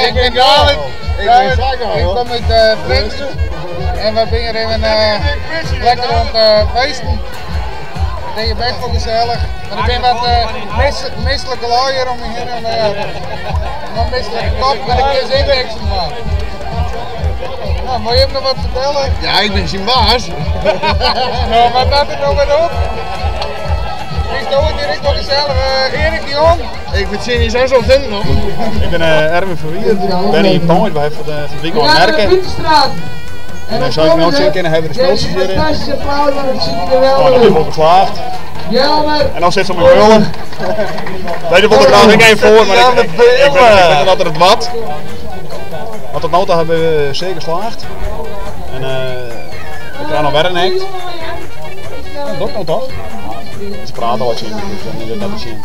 Ik bin David. David, ik kom út Frjentsjer en wy binne hjir even lekker oan it feesten. It is best wol gesellich. Mar der binne wat mislike lui hjir om my hinne. Mar mislike kop, mar dêr kinne se ek niks oan dwaan. No, wolle jim noch wat fertelle? Ja, ik bin syn baas. No, wat moat der no wer op? Is it hjir ek wol gesellich? Erik de Jong? Ik fertsjinje sa'n sinten op. Ik bin Erwin Verwier, ben yn Peins, wy hawwe fan it wykein merke. En dan soe ik no sjen kinne, hawwe we de spultsjes hjir. Oh, dat is wol geslaagd. En dan sit se op myn brullen. Nee, dat wol ik graach ek even foar, mar ik, ik, ik, weet net dat er it wat. Maar tot no ta hawwe we sear geslaagd. En we krije noch wer in act. Dat docht no toch? Ze prate al tsjin my, dus dan is it net te sjen.